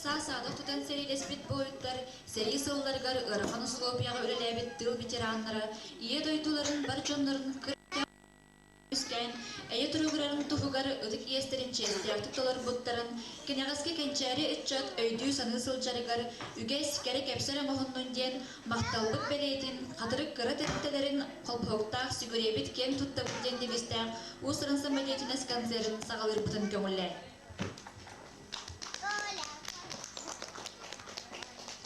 Саа-саадах тутан сэриилэспит буойуттар, сэрии сылларыгар ыарахан усулуобуйаҕа үлэлээбит тыыл ветераннара Ийэ дойдуларын бар дьоннорун көмүскээн, эйэ туругурарын туһугар ытык иэстэрин чиэстээхтик толорбуттарын, кэнэҕэски кэнчээри ыччат өйдүү-саныы сылдьарыгар үгэс, кэрэ кэпсэл оҥоһуннун диэн махталбыт бэлиэтин, хатырык кыра тэрилтэлэрин холбоһуктаах сүгүрүйэбит киэн туттабыт диэн девизтээх уус-уран самодеятельность концерын саҕалыырбытын көҥүллээ.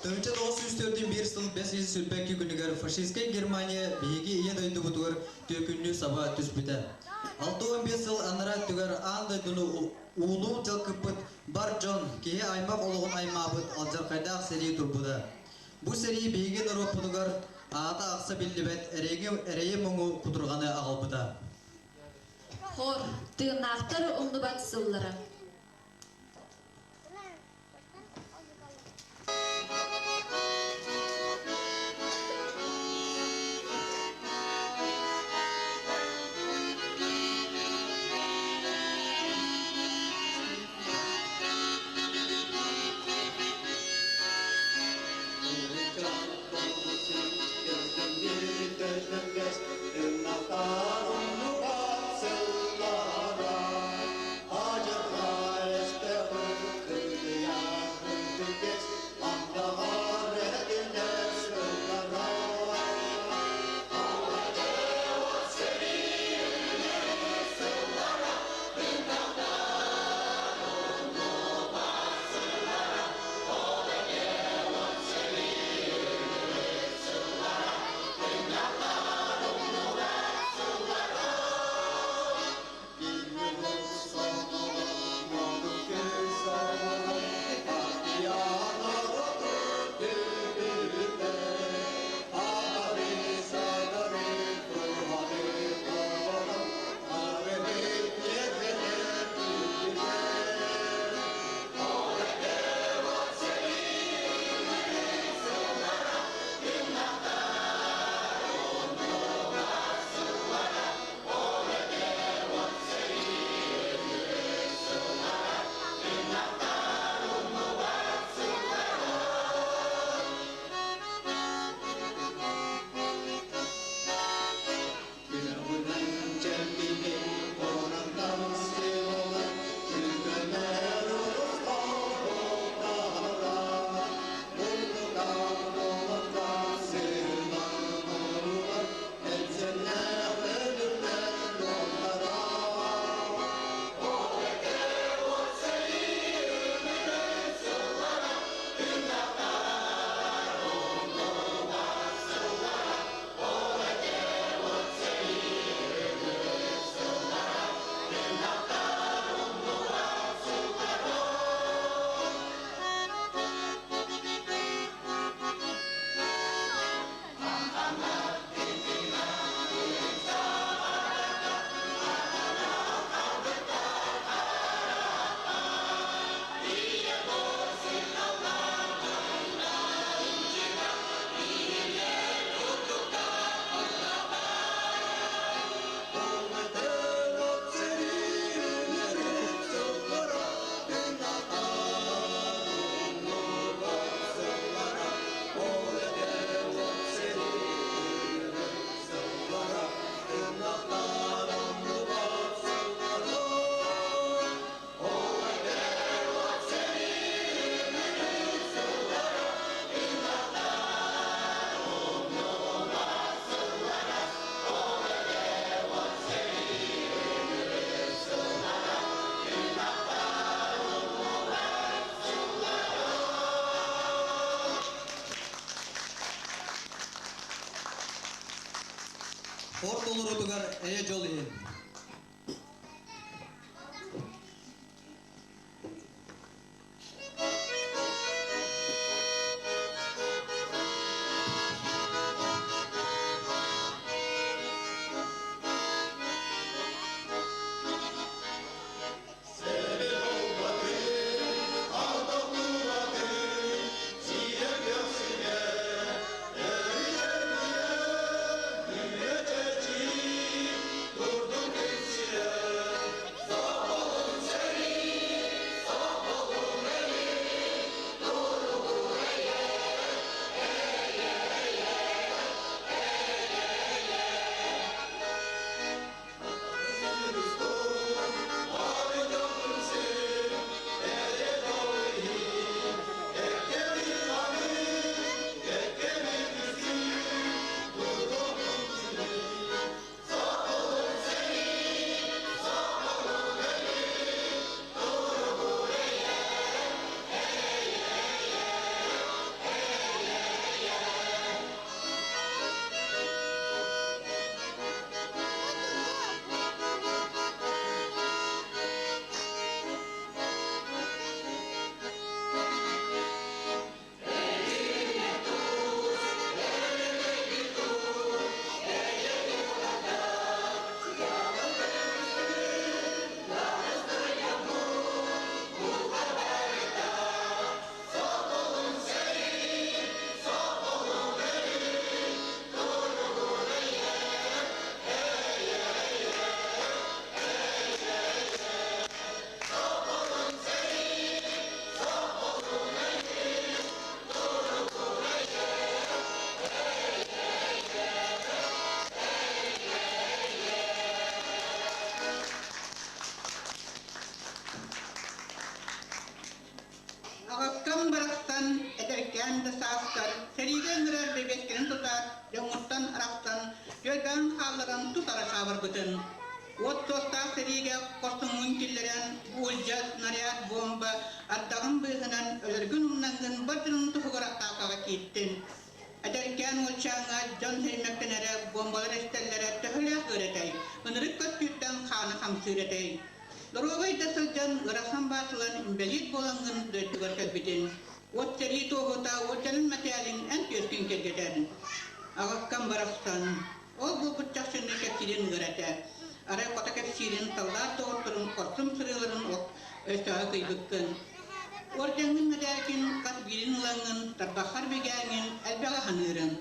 1904 сыл 522 күнүгэр фашистскай Германия биһиги Ийэ дойдубутугар түөкүннүү саба түспүтэ. 65 сыл анараа өттүгэр аан дойдуну уулуу дьалкыппыт бар дьон, киһи аймах олоҕун аймаабыт алдьархайдаах сэрии турбута. Бу сэрии биһиги норуоппутугар аата ахса биллибэт эрэйи-муҥу кутурҕаны аҕалбыта. Хор, тыыннаахтар умнубат сыллара. Хор толоруутугар эйэ-дьол иһин. ылбытын. Уот суостаах сэриигэ хорсуҥҥун киллэрэн, буулдьа, снаряд, бомба ардаҕын быыһынан өлөргүн умнаҥҥын бар дьонун туһугар атаакаҕа кииртин. Эдэркээн уолчааҥҥа дьон сэймэктэнэрэ, буомбалар эстэллэрэ төһөлөөх ыар этэй, ынырык көстүүттэн хаана хамсыыр этэй. Доруобай да сылдьан, ыарахан баатылан инбэлиит буолаҥҥын дойдугар кэлбитин. Уот сэрии туоһута уордьанын мэтээлин эн түөскүн киэргэтэн. Аҕаккам барахсан, ол буолбут чахчыны кэпсиирин ыар этэ. Арай хото кэпсиирин, саллаат доҕотторун хорсун сырыыларын өстөөҕө кыйбыккын. Ордеҥҥын мэтээлгин хас биирин ылаҥҥын, тарбаххар бигээҥҥин элбэҕи саныырыҥ.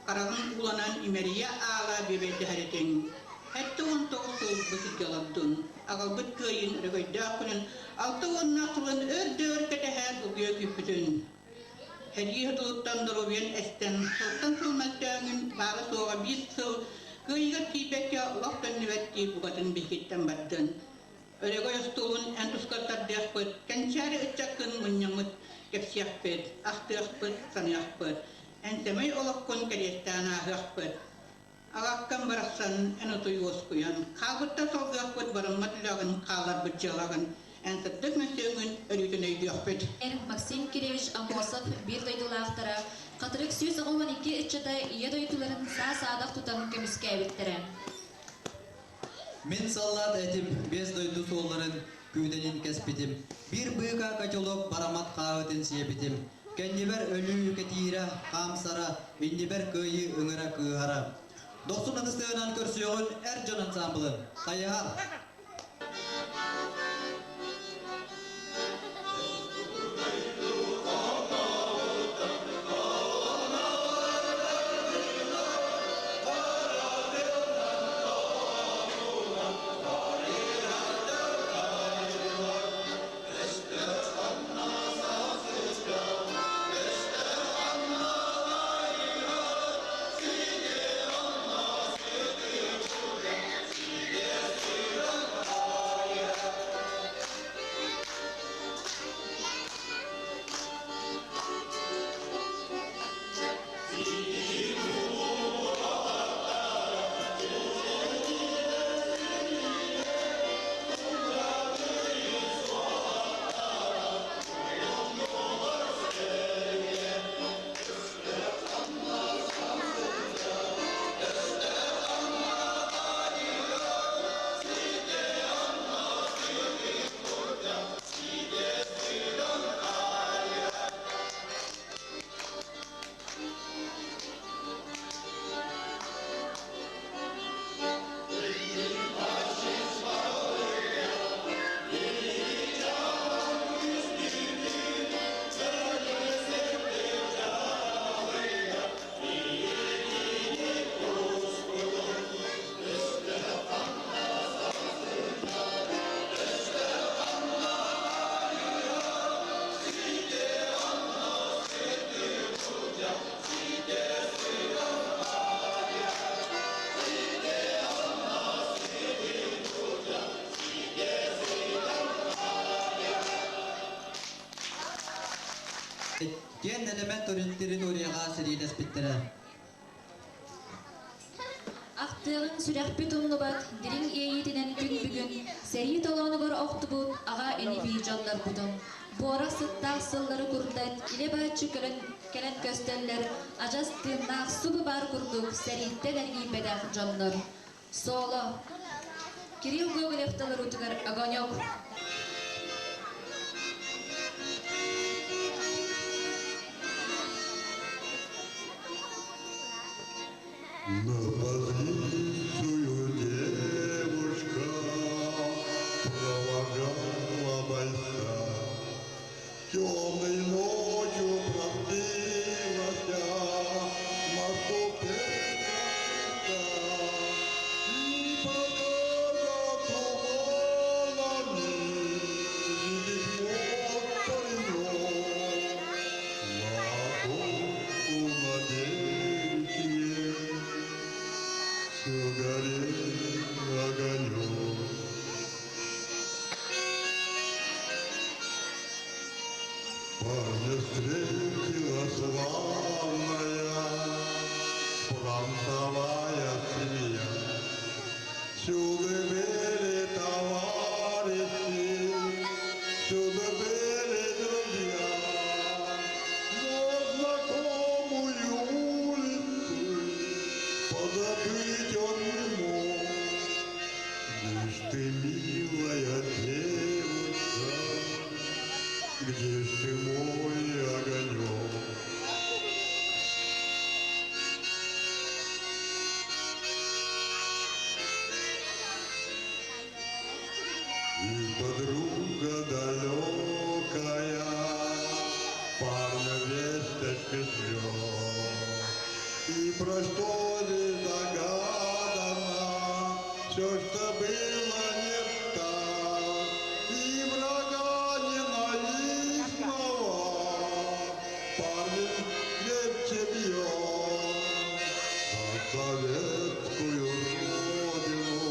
Хараҕын ууланан имэрийэ аала бүөбэйдэһэр этиҥ. 79 сыл бу сиргэ олордун. Аҕалбыт кыайыын өрөгөйдөөх күнүн 60 сылын өр да өр кэтэһэ долгуйа күүппүтүн. Сэрии содулуттан доруобуйан эстэн, сылтан сыл мөлтөөҥүн баара-суоҕа биир сыл кыайыыгар тиийбэккэ олох төннүбэт дии букатын биһигиттэн бардын. Өрөгөй остуолун эн тускар тардыахпыт, кэнчээри ыччаккын мунньаммыт кэпсиэхпит, ахтыахпыт, саныахпыт. Эн сэмэй олоххун кэриэстээн ааһыахпыт. Аҕаккам барахсан эн утуй уоскуйан, хаалбыттан салгыахпыт барыммат үлэҕин, хаалларбыт дьыалаҕын, эн сырдык мөссүөҥҥүн өрүүтүн өйдүөхпүт. Максим Кириллович Аммосов биир дойдулаахтара Хатырык 192 ыччата Ийэ дойдуларын саа-саадах тутан көмүскээбиттэрэ. Мин саллаат этим, биэс дойду суолларын күүдэнин кэспитим. Биир быыкаа котелок барамат хааһытын сиэбитим. Кэннибэр өлүү кэтиирэ, хаамсара, иннибэр кыайыы ыҥыра кыыһара. Дохсун ытыстыынан көрсүөҕүн эр дьон ансаамбылын. Хайыһар! Киэн нэлэмэн территорияҕа сэриилэспиттэрэ. Ахтыаҕыҥ сүрэхпит умнубат дириҥ иэйиитинэн күн бүгүн сэрии толоонугар охтубут аҕа ини-бии дьоннорбутун, буорах сыттаах сыллары курдат илэ-бааччы кэлэн, кэлэн көстөллөр адьас тыыннаах субу баар курдук сэрииттэн эргийбэтэх дьоннор. Соло. Кирилл Гоголев толоруутугар «Огонек». На позицию девушка провожала бойца. Темной ночью просилась на ступеньках и пока туманами видеть мог паренек ладошку на девичье все горел огонек. Парня встретила славная фронтовая семья. Всюду были товарищи, всюду были друзья, но знакомую улицу позабыть он не мог. Где ж ты, милая девушка, где ж ты, мой огонек? И подруга далекая парня весточки шлет. И про что ли загадано все, что было не так, и врага ненавистного парень крепче бьет. За советскую родину,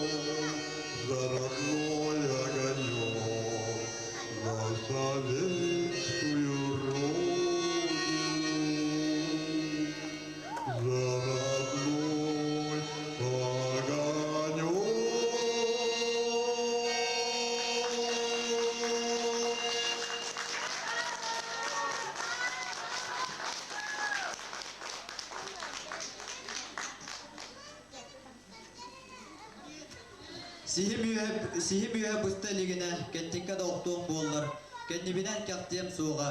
за родной огонек, за советскую родину, за родной огонек. Сиһим үөһэ быста илигинэ, кэнтиккэ да охтуом буоллар, кэннибинэн кэхтиэм суоҕа.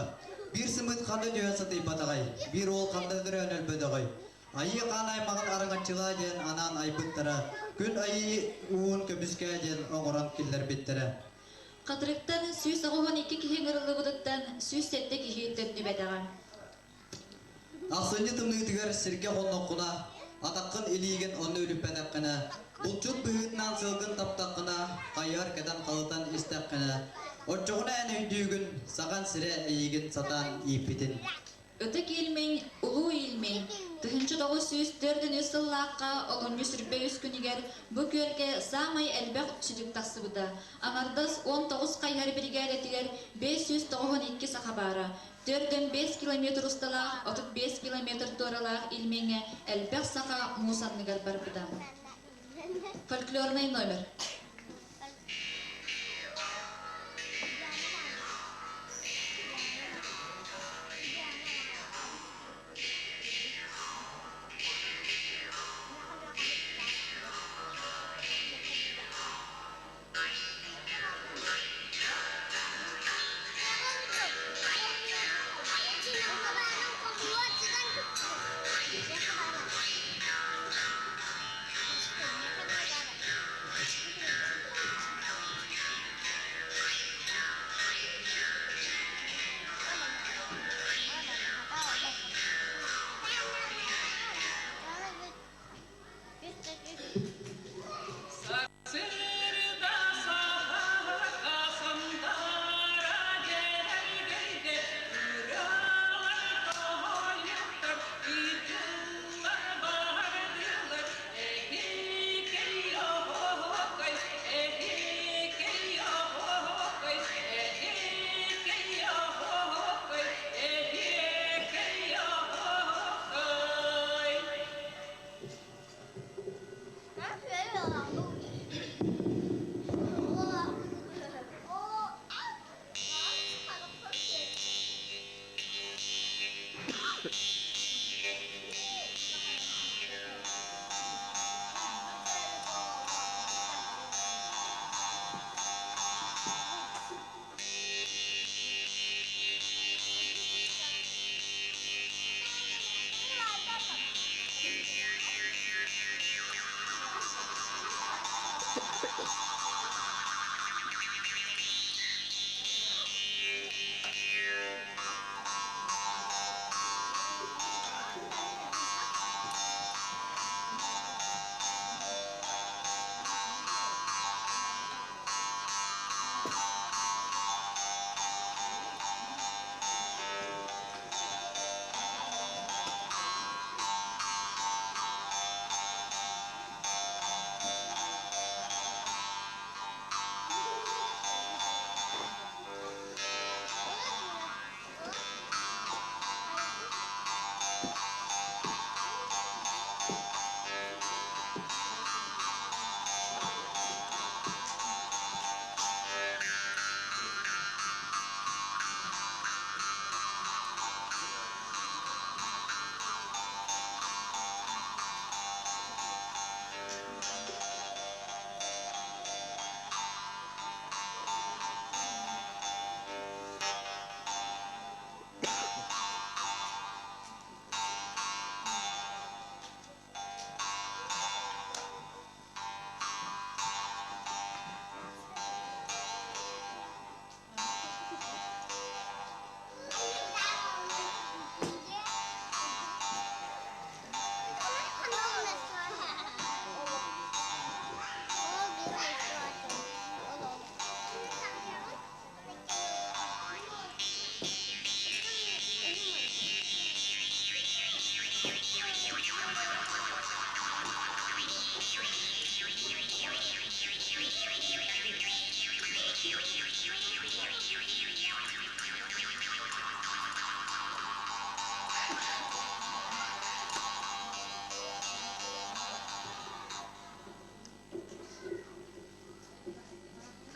Биир сымыыт ханна түһэн сатыйбатаҕай, биир уол ханна төрөөн өлбөтөҕөй. Айыы хаан аймаҕын араҥаччылаа диэн анаан айбыттара, күн айыы уун көмүскээ диэн оҥорон киллэрбиттэрэ. Хатырыктан 192 киһи ыҥырыллыбытыттан 107 киһи төннүбэтэҕэ. Ахсынньы тымныытыгар сиргэ хонноххуна, атаххын илиигин онно үлүппэтэххинэ, булчут быһыытынан сылгын таптаххына, хайыһар кэтэн халытан истэххинэ, оччоҕуна эн өйдүүгүн, сахан сирэ эйигин сатаан ииппитин. Ытык Ильмень, Улуу Ильмень, 1943 сыллаахха олунньу 23 күнүгэр бу күөлгэ саамай элбэх сүтүк тахсыбыта. Аҥардас 19 хайыһар биригээдэтигэр 592 саха баара. 45 километр усталаах, 35 километр туоралаах Ильмеҥҥэ элбэх саха муус анныгар барбыта. Фольклорный номер.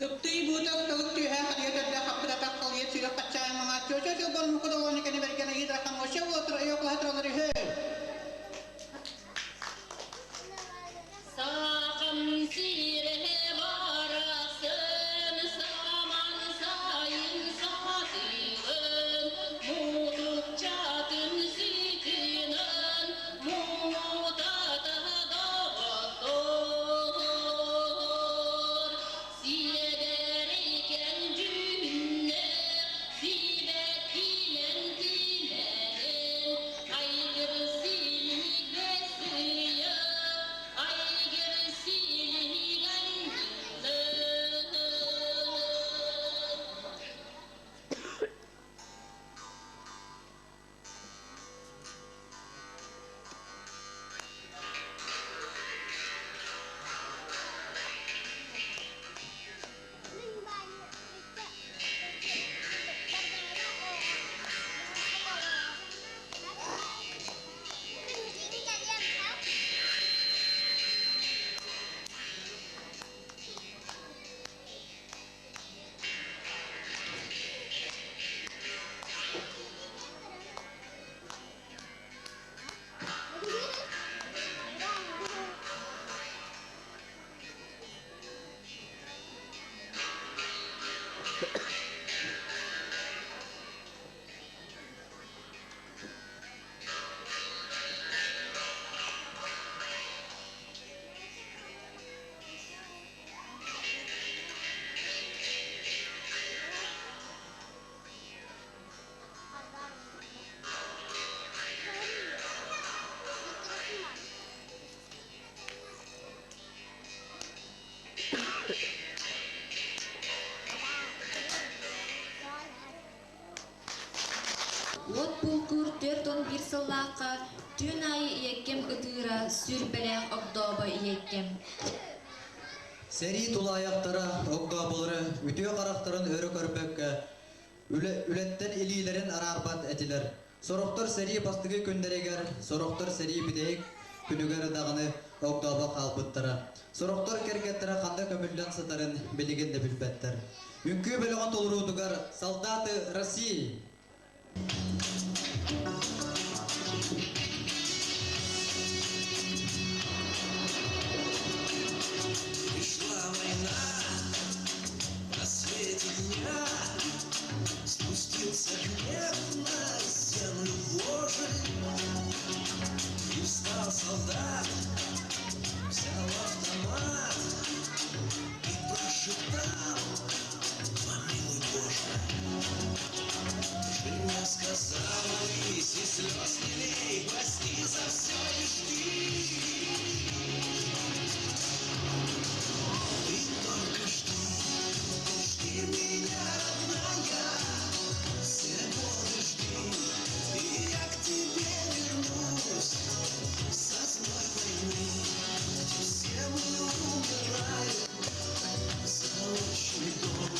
Ыптый буутак тылык түһэ харыйа төрдө хаппыт атах халыйа сүрэх хаччаайы маҥаас чуоча чолбон муку долоону кэни бэргэн айыы дархан муоча уотур ойоклаһа туралар үһү. Сахам сирэ барахсан, саман сайын сатыылын, мутукчатын ситинэн, муҥутата доҕоттоор. Сиэдэрикэн дьүһүннээх, сибэккинэн тимэнэн, айгыр силик бэс ыйа, айгыр силик анньыллар. Уот булкуур 41 сыллаахха түүн аайы ийэккэм ытыыра сүр бэлээх огдообо ийэккэм. Сэрии тулаайахтара, огдооболоро үтүө харахтарын өрө көрбөккө, үлэттэн илиилэрин араарбат этилэр. Сорохтор сэрии бастакы күннэригэр, сорохтор сэрии бүтэһик күнүгэр даҕаны огдообо хаалбыттара. Сорохтор кэргэттэрэ ханна көмүллэн сытарын билигин да билбэттэр. Үҥкүү бөлөҕүн толоруутугар «Солдаты России» Пришла война на свете дня, Спустился гнев на землю Божию, И встал солдат, взял автомат И прошептал: помилуй Боже. Жена сказала: молись и слез не лей, Прости за все и жди. Ты только жди, жди меня, родная, Все годы жди, и я к тебе вернусь Со злой войны, где все мы умираем За отчий дом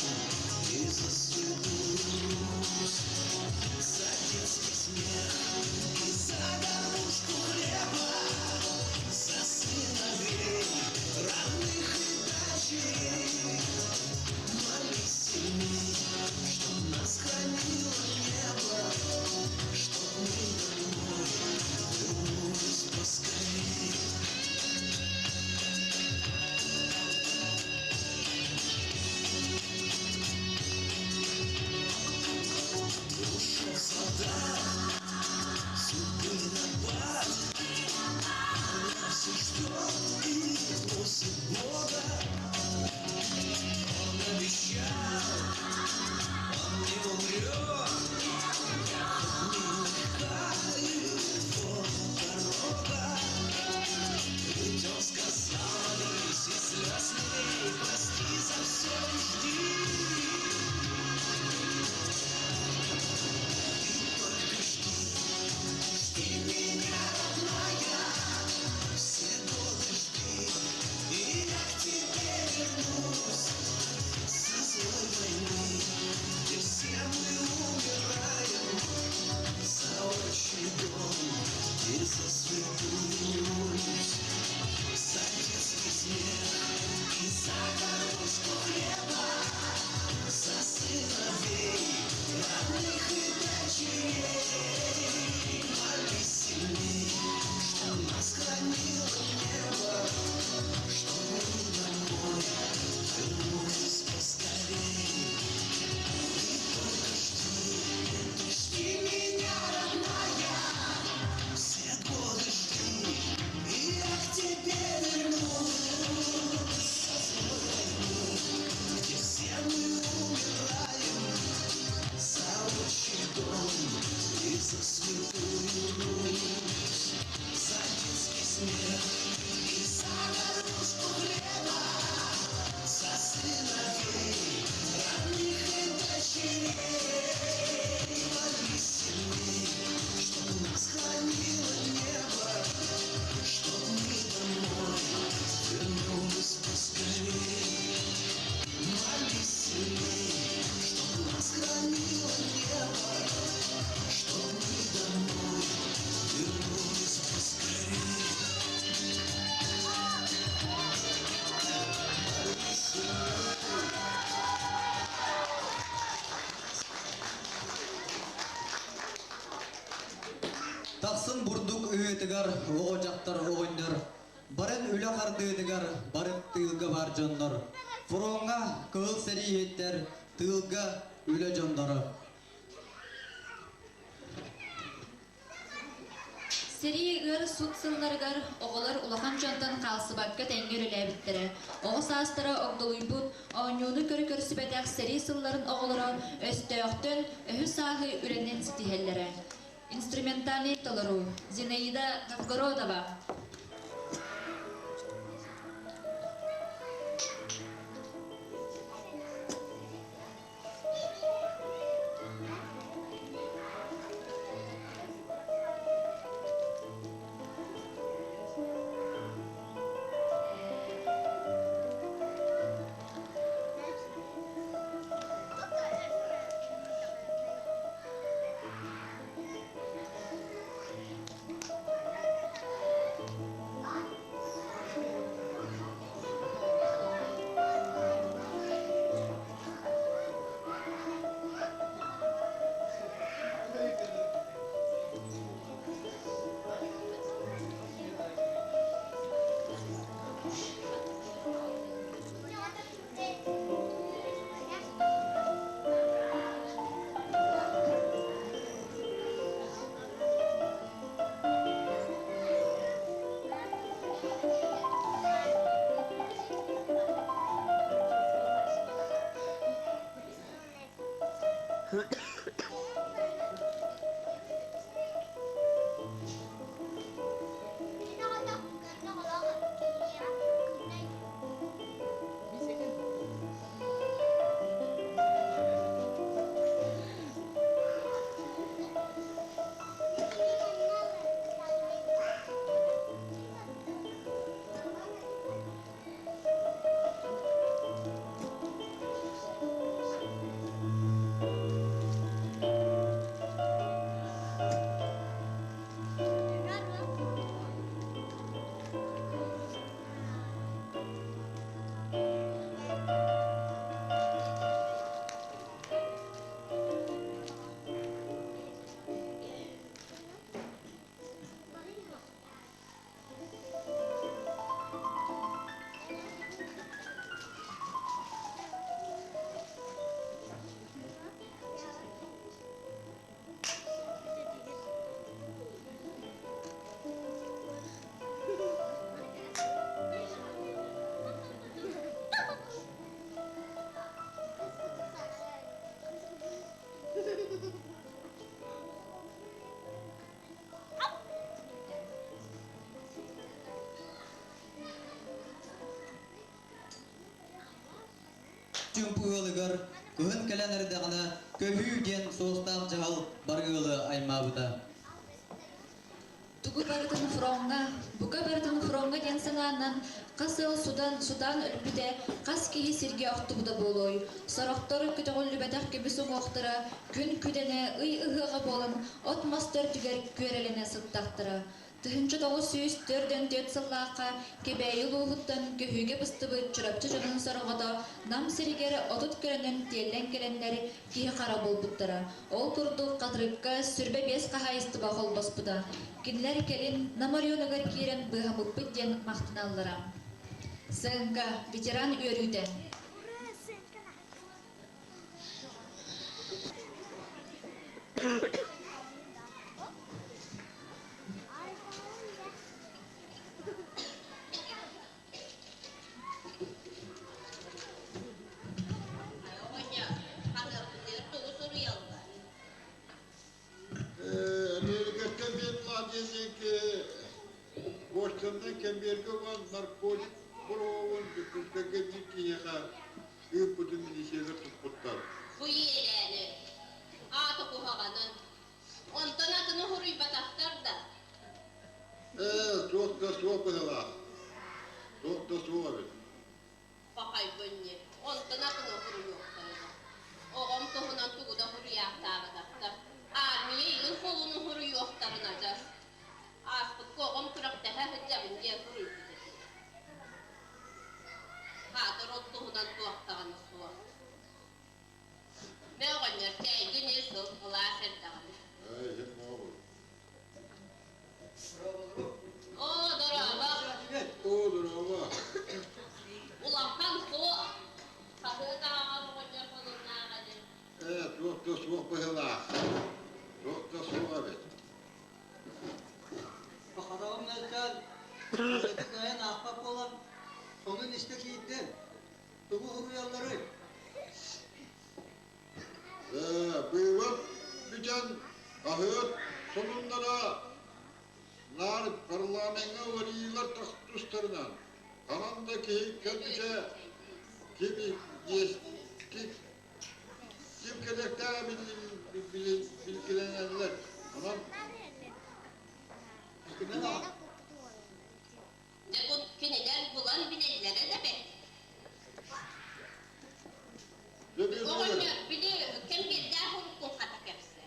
и за святую Русь, За детский смех и за горбушку хлеба, За кыһыытыгар оҕо-дьахтар оҕонньор, барын үлэ хардыытыгар бары тыылга бар дьоннор, фроҥҥа кыһыл сэрииһиттэр, тыылга үлэ дьонноро. Сэрии ыар сут сылларыгар оҕолор улахан дьонтон хаалсыбакка тэҥҥэ үлэлээбиттэрэ. Оҕо саастара огдолуйбут, оонньууну көрө көрсүбэтэх сэрии сылларын оҕолоро өстөөхтөн өһү-сааһы үлэнэн ситиһэллэрэ. Инструментальный толоруу Зинаида Новгородова. Чуумпу ыалыгар кыһын кэлэн эрдэҕинэ көһүү диэн суостаах дьаһал баргыалы аймаабыта. Тугу барытын фроҥҥа, бука барытын фроҥҥа диэн санаанан хас ыал судан, сутаан өлбүтэ, хас киһи сиргэ охтубута буолуой? Сорохтор көтөҕүллүбэтэх көмүс уҥуохтара күн күдэнэ, ый ыһыаҕа буолан от-мас төрдүгэр күөрэлэнэ сыттахтара. 1944 сыллаахха Кэбээйи улууһуттан көһүүгэ быстыбыт Чурапчы дьонун сорҕото Нам сиригэр 30 көлөнөн тиэллэн кэлэннэр киһи-хара буолбуттара. Ол курдук Хатырыкка 25 хаһаайыстыба холбоспута. Кинилэр кэлин Нам оройуонугар киирэн быыһаммыппыт диэн махтаналлара. Сыаҥка, ветеран үөрүүтэ. Америкаттан Вьетнам Бостоннан кэмбиэргэ уган наркотик боруогун Дьокуускайга биир киһиэхэ ыыппытын милициялар туппуттар. Бу иэдээни, аата куһаҕанын, онтон атыны суруйбатахтар да. Ээ, суох да суох быһыылаах. Суох да суох эбит. Пахайбын ньи, онтон атыны суруйуохтара. Оҕом туһунан тугу да суруйаахтаабатахтар. Армия игин холуну суруйуохтарын адьас. Ааспыкка оҕом күрэхтэһэ сылдьабын диэн суруйбут этэ. Хаатыр ол туһунан туохтаҕына суох. Мэ оҕонньор чэйгин ис сыл кылаас эрдэҕинэ. Ээ, иһин буолуй. да суох быһыылаах. Туох да суох эбит. Хараҕым мөлтөөн, үлэтэ кыайан аахпат буолан, сонун истэ киирдим. Тугу уруйалларый? Быыбар бүтэн хаһыат сонуннара наар парламеҥҥа уларыйыылар тустарынан ханан да киһи кэлбитэ ким ким кэлиэхтээҕэ билгилэнэллэр. Онон Дьэ бу кинилэр булан билэллэрэ да бэрт. Оҕонньор били кэмбиэрдээх уруккун хата кэпсэ.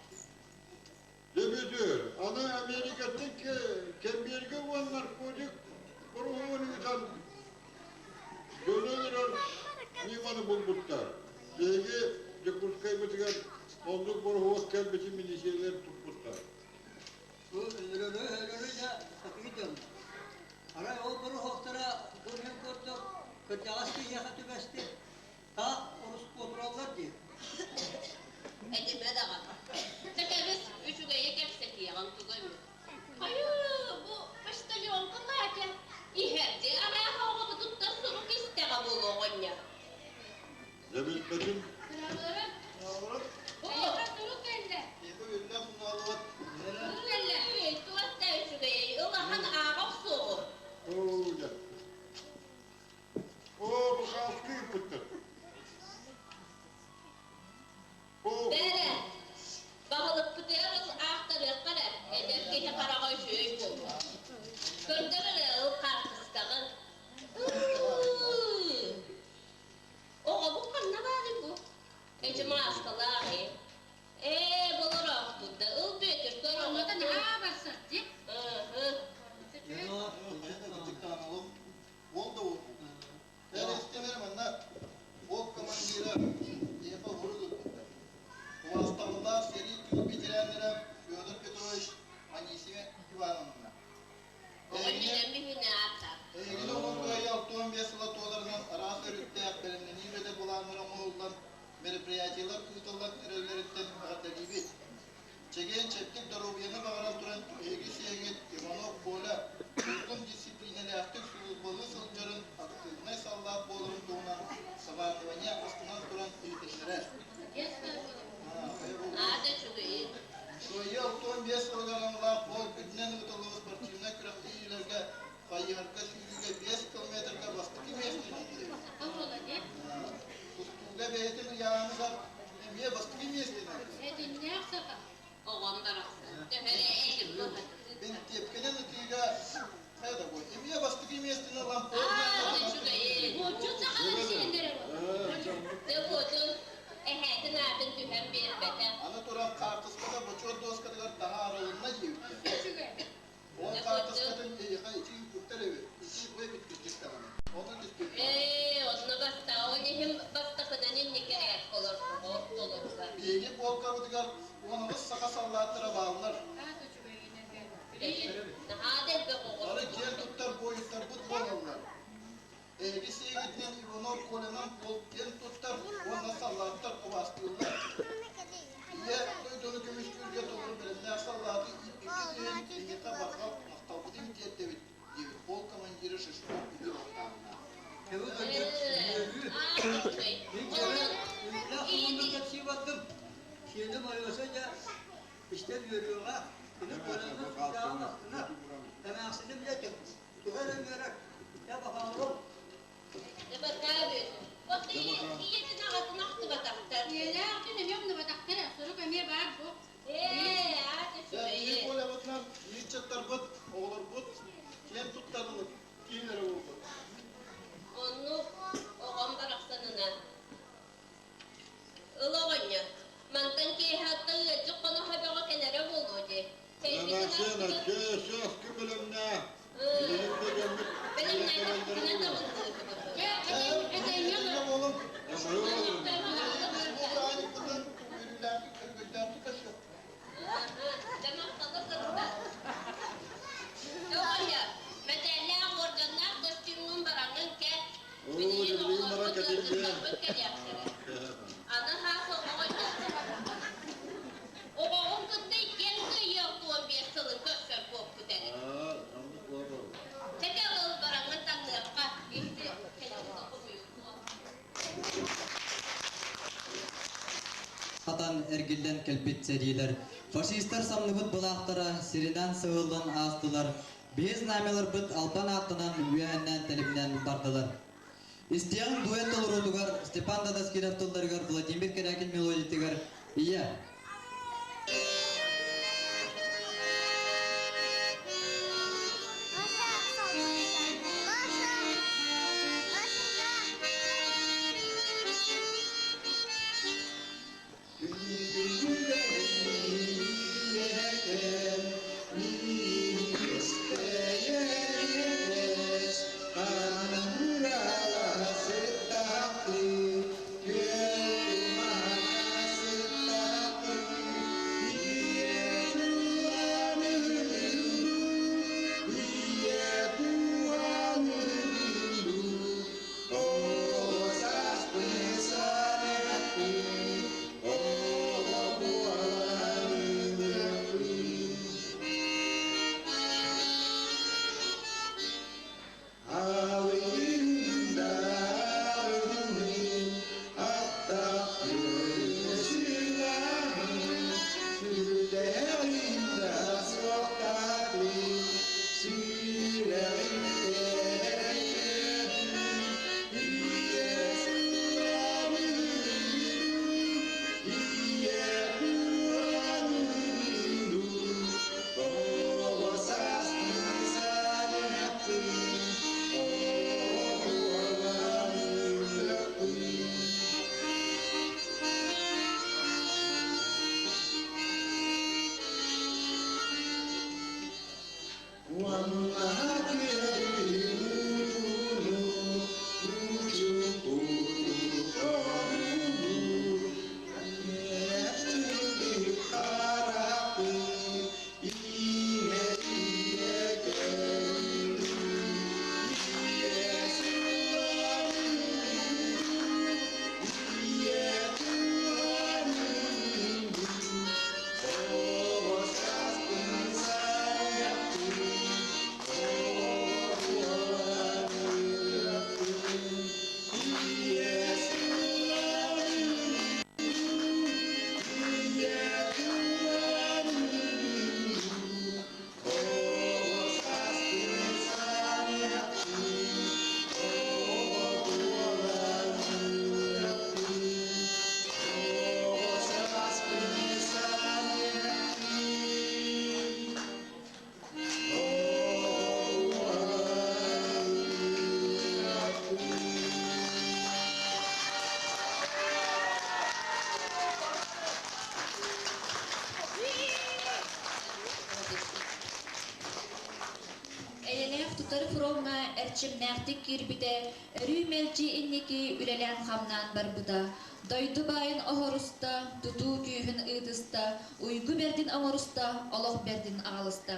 Дебютер, аны Америкаттан кэмбиэргэ уонна наркотик боруһуон ыытан дьону өлөрөр ньыманы булбуттар. Биһиги Дьокуускайбытыгар оннук боруһуок кэлбитин милициялэр туппуттар. Бу өлөрөрү өлөрү да сатыы дьон. Арай ол боруһуоктара бу мин курдук кырдьаҕас киһиэхэ түбэстит таах орускуотураллар дии. Этимэ даҕаны. Тэкэбис үчүгэйи кэпсэтиэҕин тугу эмит. Хайыы, бу почтальонка Катя иһэрди арааһа оҕобутуттан сурук истэҕэ буолуо оҕонньор. Дьэ билбэтим. Эйиэхэ сурук кэллэ. Сурук кэллэ. Туох да үчүгэйэй, ылахан ааҕа охсуоҕу. Оо, дьэ. Оо, бу хаалты ыыппыттар. Бээрэ, баһылыкпытыгар ыл аахтарыахха эрэ, эдэр киһи хараҕа үчүгэй буолуо. Көрдөр эрэ ыл хаартыскаҕын. Оҕобут ханна баарый бу? Эчи мааскалаах ээ. Ээ, болороохпут да, ыл Бүөтүр көр Оннута наһаа барсар дии. Ыһы. Ол да Эр манна полк командира Ефа Урук ыппыттар. Убаастабыллаах сэрии тыыл ветераннара Федор Петрович, Анисия Ивановна. Эһигини Улуу Кыайыы 65 сыла туоларынан араас өрүттээх бэлэмнэнии үлэтэ былааннара оҥоһуллан, мероприятиелар ыытыллан эрэллэриттэн эҕэрдэлиибит. Чэгиэн-чэбдик доруобуйаны баҕаран туран эһиги сиэҥҥит Иванов Коля улгум дьиссипилиинэлээхтик сулууспалыы сылдьарын, актыыбынай саллаат буоларын туһунан командование астынан туран иһитиннэрэр. Аата үчүгэйин. Кыайыы 65 сылыгар аналлаах полк үрдүнэн ыытыллыбыт спортивнай күрэхтэһиилэргэ хайыһарга сүүрүүгэ 5 километрга бастакы миэстэни ылла. Тустууга бэйэтин ыйааһыныгар эмиэ бастакы миэстэни ылла. Этиннээх саха. Оҕом барахсан. Төһө эрэ этим Бинтиэпкэнэн ытыыга хайа да буой. Эмиэ бастакы миэстэни ылан Аата үчүгэйин. Буоччут сахалар сиэннэрэ Дьэ буотун эһээтин аатын түһэн биэрбэтэ. Аны туран хаартыската бочуот дуоскатыгар таһаарылынна диэбиттэр. Үчүгэй. Ол хаартыскатын эйиэхэ ити ыыппыттар эбит. Ити бу эбит кырдьык даҕаны. Ону түспүт. Ээ, онно бастаан иһин бастакынан инникирээк олордоҕо Биһиги полкабытыгар 13 саха саллааттара бааллар. Аата үчүгэйин Наһаа да элбэх оҕо. Бары киэн туттар буойуттарбыт буолаллар. Эһиги сиэгитинэн Иванов Колянан полк киэн туттар уонна саллааттар убаастыыллар. Ийэ дойдуну көмүскүүргэ толору бэлэмнээх саллааты ииппиккит иһин эһиэхэ барҕа махталбытын тиэрдэбит, диэбит полк командира Шишков үһү алтааннаах. Үөрүү. Мин кэлэн үөрүүлээх сонунну кэпсии бардым. Сиэним Алеша дьэ истэн үөрүөҕэ. Кини Колянан сүрдээҕин астынар. Эмээхсиним дьэ туга эрэ үөрэр. Дьэ баҕаларым. Ийэтин аҕатын ахтыбатахтар. Ийэлээх дьон эмиэ умнубатахтар, сурук эмиэ баар бу. Ээ, аата Дьэ, биһиги үчүгэйи. Колябытынан ыччаттарбыт, оҕолорбут киэн туттарылык киинэрэ буолбут. Оннук оҕом барахсанынан. Ыл оҕонньор, мантан киэһэ аттан ыалдьыт хоноһо бөҕө кэлэрэ буолуо дии. Чэйбитин Эмээхсиэн, аспытын өссө бэлэмнээ. Билигин да дьоммут бэлэмнээтэхпитинэ кэлэллэрэ буолуо. табыллыыһыбыт. Дьэ, этэҥҥэ Этэҥҥэ буолуҥ. Дьэ, Бу Хатан эргиллэн кэлбит сэриилэр, фашистар самныбыт былаахтара сиринэн сыһыллан аастылар, биһи знамяларбыт албан ааттанан үөһэннэн тэлимнэн бардылар. Истиэҕиҥ дуэт толоруутугар Степан Дадаскиров тылларыгар Владимир Корякин мелодиятыгар «Ийэ». Эйэлээх тутар фроҥҥа эрчимнээхтик киирбитэ, өрүү мэлдьи инники үлэлээн-хамнаан барбыта. Дойду баайын оһоруста, тутуу күүһүн ыытыста, уйгу бэрдин оҥоруста, олох бэрдин аҕалыста.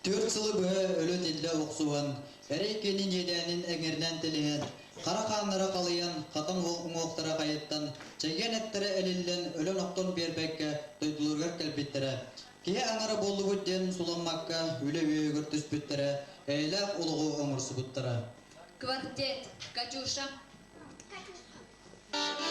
Түөрт сылы быһа өлө-тиллэ охсуһан, эрэй киэнин иэдээнин эҥэринэн тэлиһэн, хара хааннара халыйан, хатан уҥуохтара хайыттан, чэгиэн эттэрэ элиллэн, өлөн-охтон биэрбэккэ дойдуларыгар кэлбиттэрэ. Киһи аҥара буоллубут диэн суламмакка үлэ үөһүгэр түспүттэрэ, эйэлээх олоҕу оҥорсубуттара. Квартет, Катюша. Ходила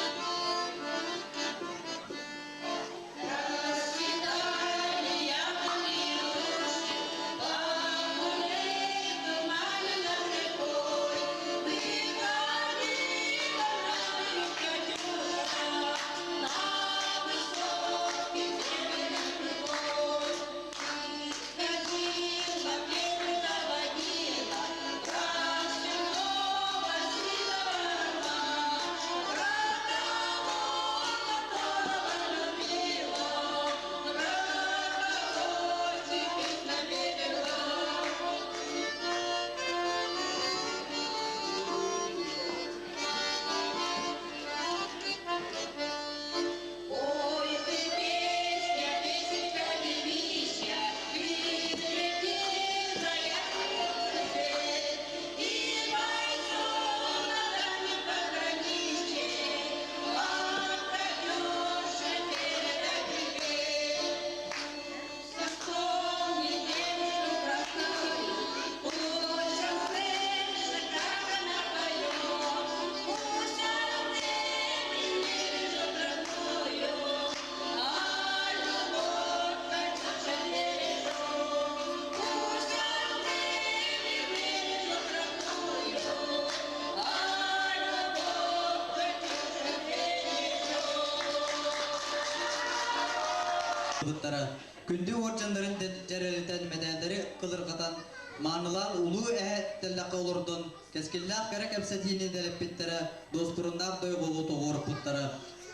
ахтыбыттара, күндү уордьаннарын дьэрэлитэн мэтээллэри кылырҕатан, маанылаан улуу эһэ тэллэххэ олордон, кэскиллээх кэрэ кэпсэтиини дэлэппиттэрэ, дуоспуруннаах дойҕоҕу тоҕуоруппуттара.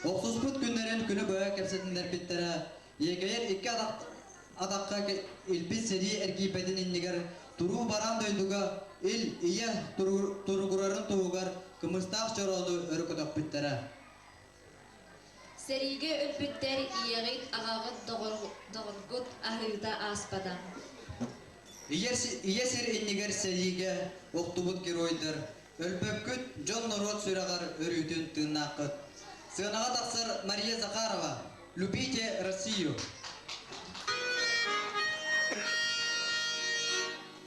Охсуспут күннэрин күнү быһа кэпсэтиннэрбиттэрэ, иэгэйэр икки атахха илбис сэрии эргийбэтин иннигэр туруу бараан дойдуга ил ийэ туругурарын туһугар кымыстаах чороону өрө көтөхпүттэрэ. Сэриигэ өлбүттэр ийэҕит, аҕаҕыт, доҕоргут аһыыта ааспата. Ийэ сир иннигэр сэриигэ охтубут геройдар, өлбөккүт дьон-норуот сүрэҕэр өрүүтүн тыыннааххыт. Сыанаҕа тахсар Мария Захарова «Любите Россию».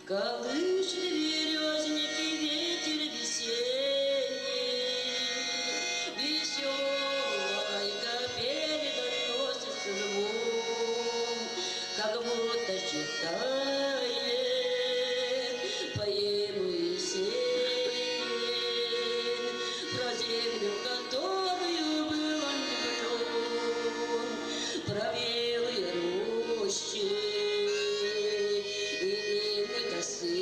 Колышет березники ветер весенний, Веселой капели доносится звук, Как будто читает поэму Есенин Про землю, в которую был он влюблен, Про белые рощи и длинные косы,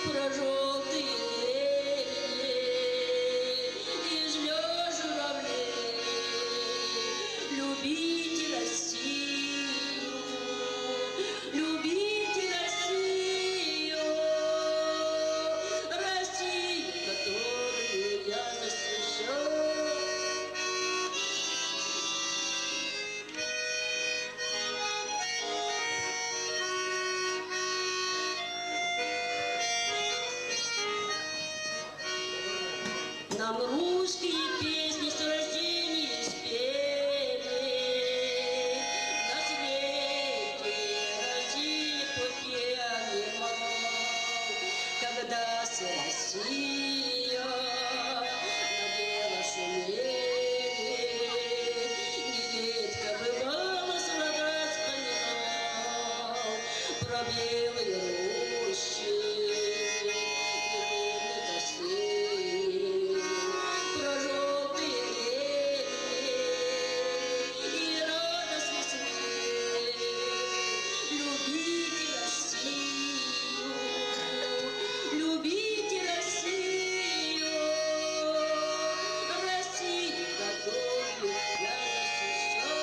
Про желтые лебеди и жмешь журавлей. Любите Россию, любите Россию, Россию, которую я защищаю. Нам русские песни с рождения спели, На свете России я не мог, Когда с Россия на дело шумели, Нередко бывало слова вспоминал Про белые рощи и дымные косы, Про желтые лебеди и радостный смех. Любите Россию, любите Россию, Россию, которую я защищал.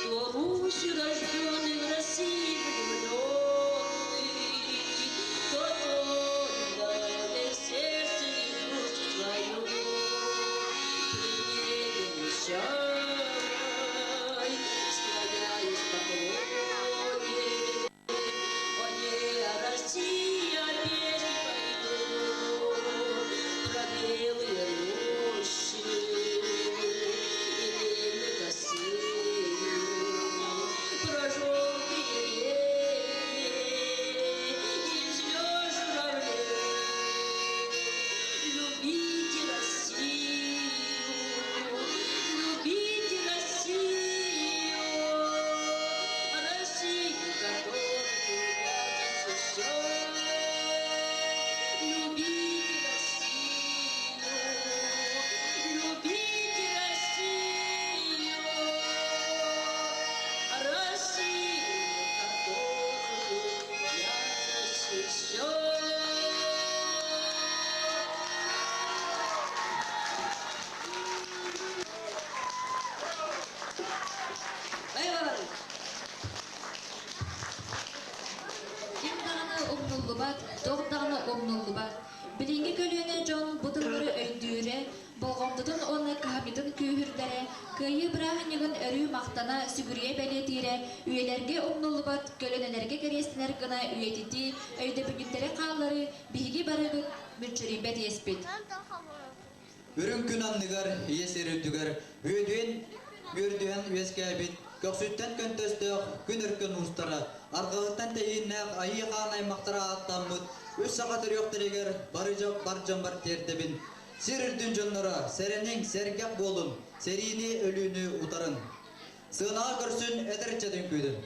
Кто Руси рожденный, в России влюбленный, Тот отдал сердце и душу свою. Пред небе вещай, склоняюсь в поклоне. О ней, Россия, песни пойду Про белые рощи и длинные косы, Про желтые лебеди и взлет журавлей. Любите Россию, любите Россию, Россию, которую я защищал. Любите Россию, любите Россию, Россию, которую я защищал. Ким даҕаны умнуллубат, туох даҕаны умнуллубат. Билиҥҥи көлүөнэ дьон бу тыллары өйдүүрэ, болҕомтотун уонна кыһамньытын күүһүрдэрэ, Кыайыы бырааһынньыгын өрүү махтана, сүгүрүйэ бэлиэтиирэ, үйэлэргэ умнуллубат, көлүөнэлэргэ кэриэстэнэр гына үйэтитии, өйдөбүнньүктэри хаалларыы биһиги барыбыт мүлчүрүйбэт иэспит. Үрүҥ күн анныгар, ийэ сир үрдүгэр үөдүйэн үөрдүһэн үөскээбит, көхсүттэн көнтөстөөх күн өркөн уустара, арҕаһыттан тэйииннээх айыы хаан аймахтара ааттаммыт үс саха төрүөхтэригэр бары бар дьоммор тиэрдэбин. Сир үрдүн дьонноро, сэрэниҥ, сэргэх буолун, сэриини, өлүүнү утарын. Сыанаҕа көрсүн эдэр ыччат үҥкүүтүн.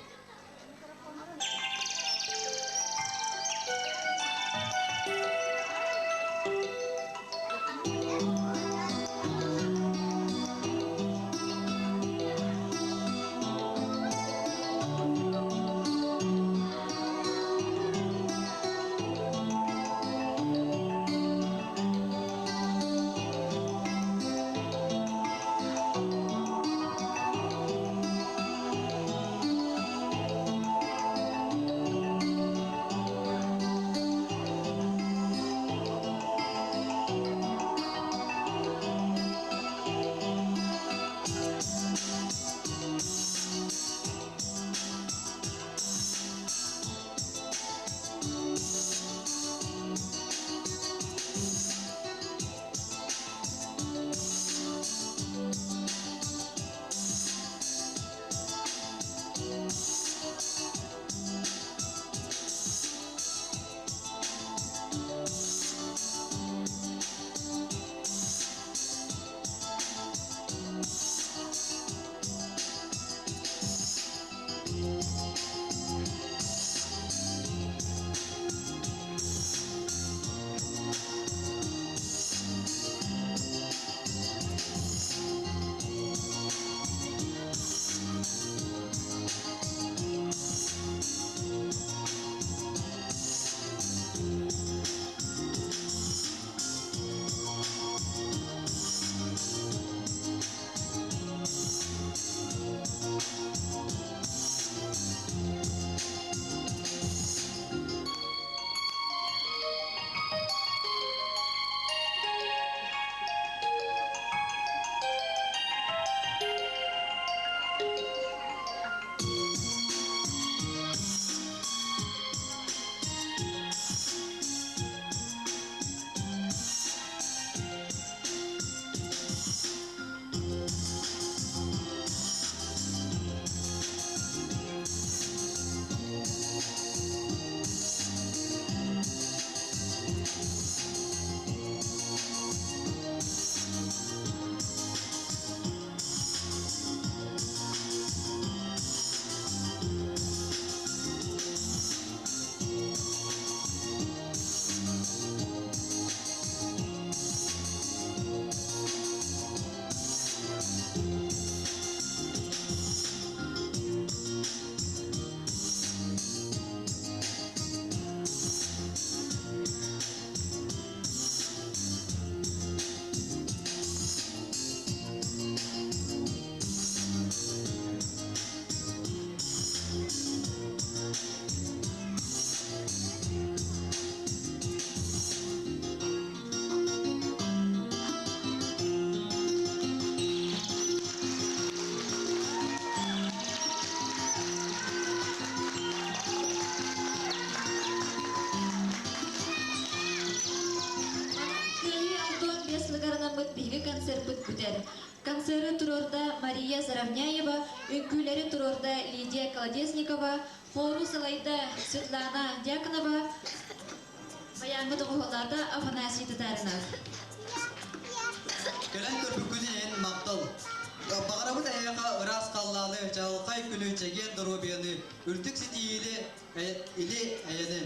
үҥкүүлэри туруорда Лидия Колодезникова, хору салайда Светлана Дьяконова, баяҥҥа доҕуһуоллаата Афанасий Татаринов. Кэлэн көрбүккүтүн иһин махтал. Баҕарабыт эһиэхэ ыраас халлааны, чаҕылхай күнү, чэгиэн доруобуйаны, үрдүк ситиһиини, или эйэни.